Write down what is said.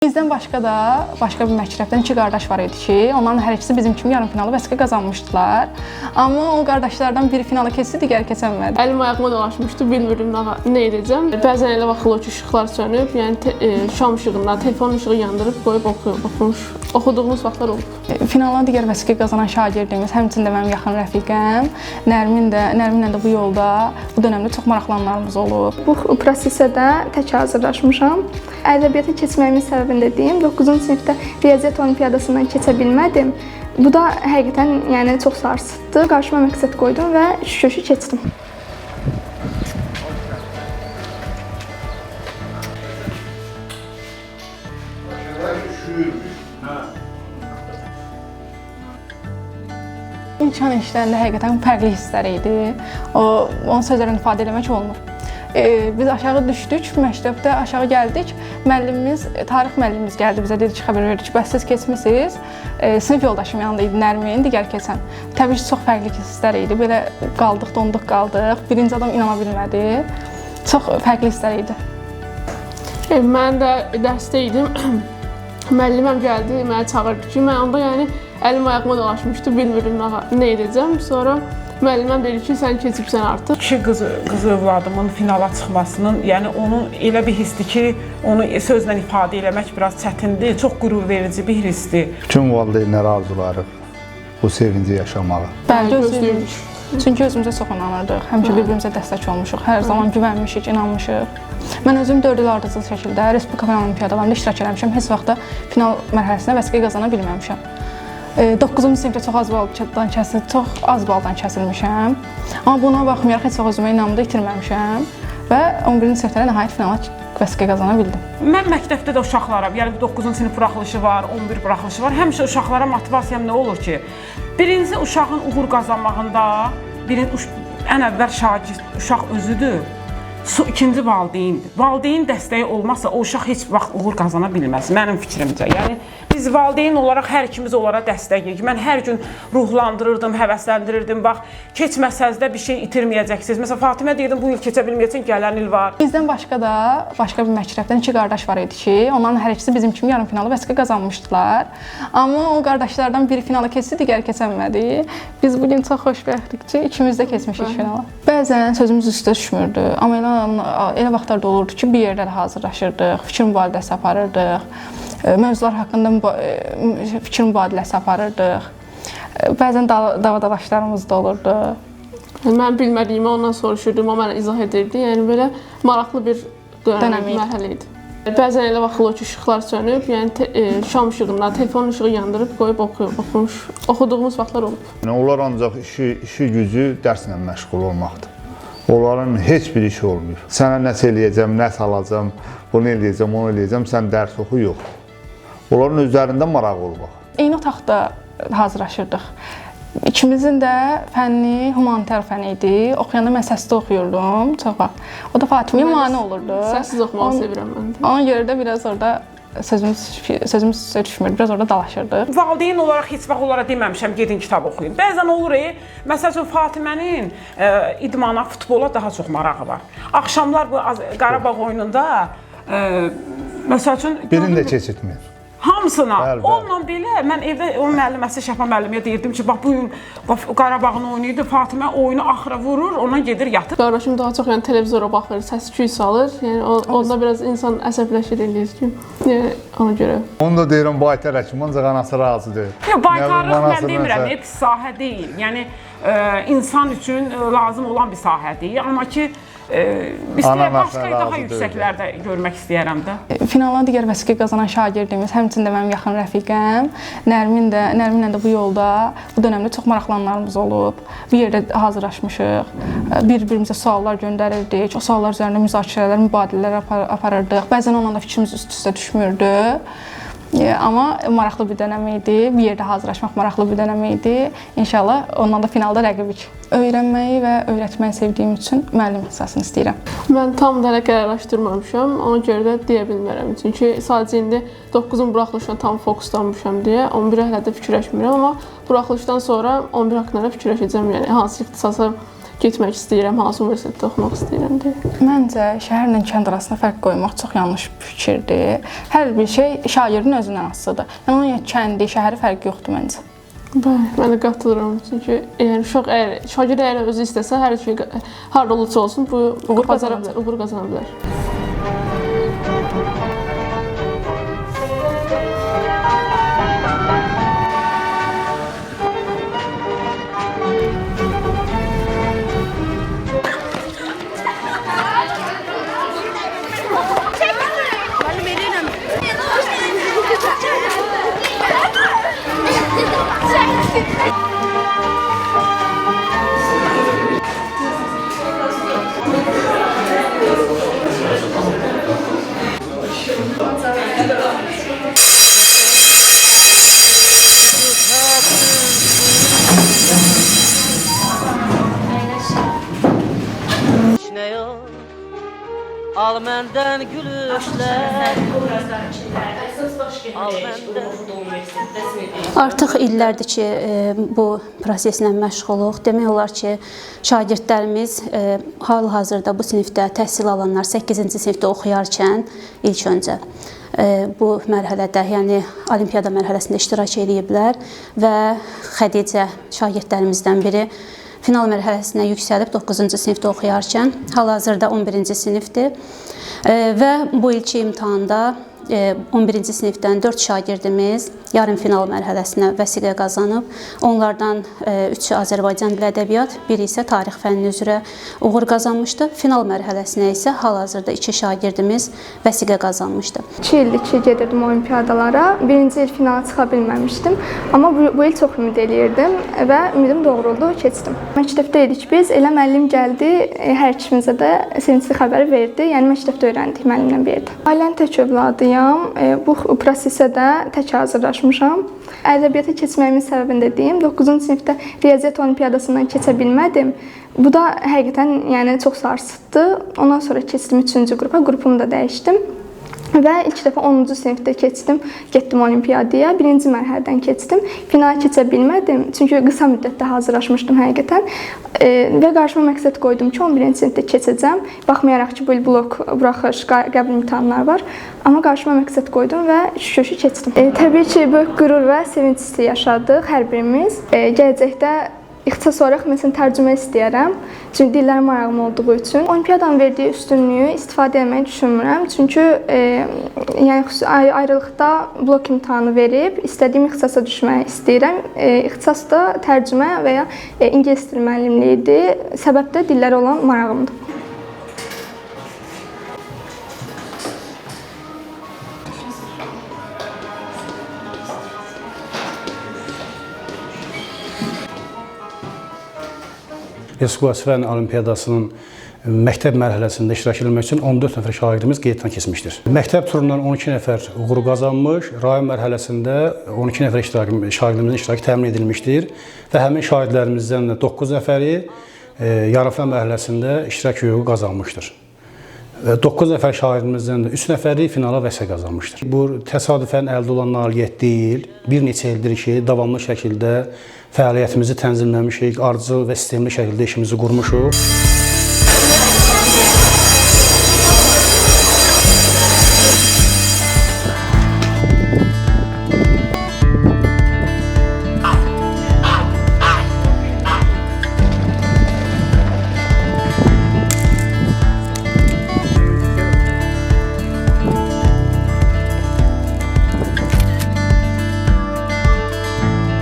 Bizdən başqa da başqa bir məktəbdən iki qardaş var idi ki, onların hər ikisi bizim kimi yarım finalı vəsiqə qazanmışdılar. Amma o qardaşlardan biri finalı keçdi, digəri keçəmədi. Əlim ayağıma dolaşmışdı, bilmirdim nə edəcəm. Bəzən elə vaxt olur ki, işıqlar sönüb, yəni şam işığından, telefon işığı yandırıb qoyub oxuduğumuz vaxtlar olub. Finala digər vəsiqə qazanan şagirdimiz, həmçinin də mənim yaxın rəfiqəm Nərminlə də bu yolda, bu dönəmdə çox maraqlananlarımız olub. Bu prosesə də tək hazırlaşmışam. Ədəbiyyata keçməyimin səbəbini də deyim. 9-cu sinifdə riyaziyyat olimpiyadasından keçə bilmədim. Bu da həqiqətən yəni çox sarsıtdı. Qarşıma məqsəd qoydum və şükür ki, keçdim. İmtahan işlərində həqiqətən fərqli hisslər idi. Onu sözlərlə ifadə eləmək olmur. Biz aşağı düşdük, məktəbdə aşağı gəldik. Müəllimimiz, tarix müəllimimiz gəldi bizə, dedi ki, xəbər verdi ki, bəs siz keçmisiniz. Sinif yoldaşım yanında idi Nərmin, digər keçən. Təbii ki, çox fərqli hisslər idi. Belə qaldıq, donduq qaldıq. Birinci adam inana bilmədi. Çox fərqli hisslər idi. Mən də dərsdə idim. Müəlliməm gəldi, mənə çağırdı ki, mən onda yəni əlim ayağıma dolaşmışdı, bilmirdim nə edəcəm. Sonra müəlliməm dedi ki, sən keçibsən artıq. İki qız övladımın finala çıxmasının, yəni onun elə bir hissdir ki, onu sözlə ifadə eləmək biraz çətindir. Çox qürur verici bir hissdir. Bütün valideynlər arzularıq bu sevinci yaşamağı. Bəli, gözləyirdik. Çünki özümüzə çox inanırdıq. Həmişə bir-birimizə dəstək olmuşuq. Hər zaman güvənmişik, inanmışıq. Mən özüm 4 il ardıcıl şəkildə Respublika fənn olimpiadalarında iştirak eləmişəm. Heç vaxt da final mərhələsinə vəsiqə qazana bilməmişəm. 9-cu sinifdə çox az baldan kəsilmişəm. Amma buna baxmayaraq heç vaxt özümə inamda itirməmişəm və 11-ci sinifdə nəhayət finala vəsiqə qazana bildim. Mən məktəbdə də uşaqlara, yəni 9-cu sinif buraxılışı var, 11 buraxılışı var. Həmişə uşaqlara motivasiyam nə olur ki, birinci uşağın uğur qazanmağında ən əvvəl şagird, uşaq özüdür. İkinci valideyndir. Valideyn dəstəyi olmazsa o uşaq heç vaxt uğur qazana bilməz, mənim fikrimcə. Yəni biz valideyn olaraq hər ikimiz onlara dəstək. Mən hər gün ruhlandırırdım, həvəsləndirirdim. Bax, keçməsəz də bir şey itirməyəcəksiniz. Məsələn, Fatimə deyirdim, bu il keçə bilməyəcəksən, gələn il var. Bizdən başqa da başqa bir məktəbdən iki qardaş var idi ki, onların hər ikisi bizim kimi yarım finalı vəsiqə qazanmışdılar. Amma o qardaşlardan biri finalı keçdi, digəri keçəmədi. Biz bu gün çox xoşbəxtdik ki, ikimiz də keçmişik finala. Bəzən sözümüz üstə düşmürdü, amma elə vaxtlar da olurdu ki, bir yerdə də hazırlaşırdıq, fikir mübadiləsi aparırdıq, mövzular haqqında fikir mübadiləsi aparırdıq. Bəzən davadalaşlarımız da olurdu. Mən bilmədiyimi ondan soruşurdum, o mənə izah edirdi. Yəni belə maraqlı bir dönəm mərhələ idi. Bəzən elə vaxt olur ki, işıqlar sönüb, yəni şam işığından, telefon işığı yandırıb qoyub oxuduğumuz vaxtlar olub. Yəni, onlar ancaq işi gücü dərslə məşğul olmaqdır. Onların heç bir işi olmuyor. Sənə nəsə eləyəcəm, nə salacam, bunu eləyəcəm, onu eləyəcəm, sən dərs oxu, yox. Onların özlərində maraq olur bax. Eyni otaqda hazırlaşırdıq. İkimizin də fənni humanitar fən idi. Oxuyanda mən səsli oxuyurdum çox vaxt. O da Fatiməyə mane olurdu. Səssiz oxumağı sevirəm mən də. Ona görə də biraz orada sözümüz üstə düşmürdü, biraz orada dalaşırdıq. Valideyn olaraq heç vaxt onlara deməmişəm, gedin kitab oxuyun. Bəzən olur, məsəl üçün Fatimənin idmana, futbola daha çox marağı var. Axşamlar bu Qarabağ oyununda, məsəl üçün... Birini də keçirtmir. Hamısına. Onunla belə mən evdə onun müəlliməsi Şəfa müəllimiyə deyirdim ki, bax bu gün Qarabağın oyunu idi, Fatimə oyunu axıra vurur, ondan gedir yatır. Qardaşım daha çox yəni televizora baxır, səs-küy salır. Yəni onda biraz insan əsəbləşir eləyir ki, yəni ona görə. Onu da deyirəm baytar həkim, ancaq anası razı deyil. Yox, baytarlıq mən demirəm, pis sahə deyil. Yəni insan üçün lazım olan bir sahədir. Amma ki, istəyir, başqa daha yüksəklərdə görmək istəyərəm də. Finala digər vəsiqə qazanan şagirdimiz, həmçinin də mənim yaxın rəfiqəm Nərminlə də bu yolda, bu dönəmdə çox maraqlananlarımız olub. Bir yerdə hazırlaşmışıq, bir-birimizə suallar göndərirdik, o suallar üzərində müzakirələr, mübadilələr aparırdıq. Bəzən onunla da fikrimiz üst-üstə düşmürdü. Amma maraqlı bir dönəm idi, bir yerdə hazırlaşmaq maraqlı bir dönəm idi. İnşallah ondan da finalda rəqibik. Öyrənməyi və öyrətməyi sevdiyim üçün müəllim ixtisasını istəyirəm. Mən tam da hələ qərarlaşdırmamışam, ona görə də deyə bilmərəm. Çünki sadəcə indi 9-un buraxılışına tam fokuslanmışam deyə 11-ə hələ də fikirləşmirəm, amma buraxılışdan sonra 11 haqqında da fikirləşəcəm. Yəni hansı ixtisası getmək istəyirəm, hansı universitetdə oxumaq istəyirəm deyə. Məncə şəhərlə kənd arasında fərq qoymaq çox yanlış bir fikirdir. Hər bir şey şagirdin özündən asılıdır. Yəni onun kəndi, şəhəri fərqi yoxdur məncə. Bəli, mən də qatılıram. Çünki yəni uşaq əgər şagird əgər özü istəsə, hər şey harda olursa olsun bu uğur qazana bilər, uğur qazana bilər. Al məndən gülüşlər, al məndən. Artıq illərdir ki, bu proseslə məşğuluq. Demək olar ki, şagirdlərimiz hal-hazırda bu sinifdə təhsil alanlar 8-ci sinifdə oxuyarkən ilk öncə bu mərhələdə, yəni olimpiyada mərhələsində iştirak eləyiblər və Xədicə şagirdlərimizdən biri final mərhələsinə yüksəlib 9-cu sinifdə oxuyarkən, hal-hazırda 11-ci sinifdir və bu ilki imtahanda 11-ci sinifdən 4 şagirdimiz yarım final mərhələsinə vəsiqə qazanıb. Onlardan 3-ü Azərbaycan dili ədəbiyyat, biri isə tarix fənni üzrə uğur qazanmışdı. Final mərhələsinə isə hal-hazırda 2 şagirdimiz vəsiqə qazanmışdı. 2 ildir ki, gedirdim olimpiyadalara. Birinci il finala çıxa bilməmişdim. Amma bu il çox ümid eləyirdim və ümidim doğruldu, keçdim. Məktəbdə idik biz. Elə müəllim gəldi, hər ikimizə də sevincli xəbəri verdi. Yəni məktəbdə öyrəndik müəllimlə bir yerdə. Ailənin tək övladıyam. Bu prosesə də tək hazırlaşmışam. Ədəbiyyata keçməyimin səbəbini də deyim. 9-cu sinifdə riyaziyyat olimpiyadasından keçə bilmədim. Bu da həqiqətən yəni çox sarsıtdı. Ondan sonra keçdim 3-cü qrupa, qrupumu da dəyişdim. Və ilk dəfə 10-cu sinifdə keçdim, getdim olimpiyadaya, birinci mərhələdən keçdim. Finala keçə bilmədim, çünki qısa müddətdə hazırlaşmışdım həqiqətən. Və qarşıma məqsəd qoydum ki, 11-ci sinifdə keçəcəm. Baxmayaraq ki, bu il blok, buraxış, qəbul imtahanları var. Amma qarşıma məqsəd qoydum və şükür ki, keçdim. Təbii ki, böyük qürur və sevinç hissi yaşadıq hər birimiz. Gələcəkdə ixtisas olaraq məsələn tərcümə istəyərəm. Çünki dillərə marağım olduğu üçün. Olimpiyadanın verdiyi üstünlüyü istifadə etməyi düşünmürəm. Çünki yəni ayrılıqda blok imtahanı verib istədiyim ixtisasa düşməyi istəyirəm. İxtisas da tərcümə və ya ingilis dili müəllimliyi idi. Səbəb də dillərə olan marağımdır. Respublika Fənn Olimpiyadasının məktəb mərhələsində iştirak etmək üçün 14 nəfər şagirdimiz qeyddən keçmişdir. Məktəb turundan 12 nəfər uğur qazanmış, rayon mərhələsində 12 nəfər şagirdimizin iştirakı təmin edilmişdir və həmin şagirdlərimizdən də 9 nəfəri yarımfinal mərhələsində iştirak hüququ qazanmışdır. 9 nəfər şagirdimizdən də 3 nəfəri finala vəsiqə qazanmışdır. Bu təsadüfən əldə olan nailiyyət deyil, bir neçə ildir ki, davamlı şəkildə fəaliyyətimizi tənzimləmişik, ardıcıl və sistemli şəkildə işimizi qurmuşuq.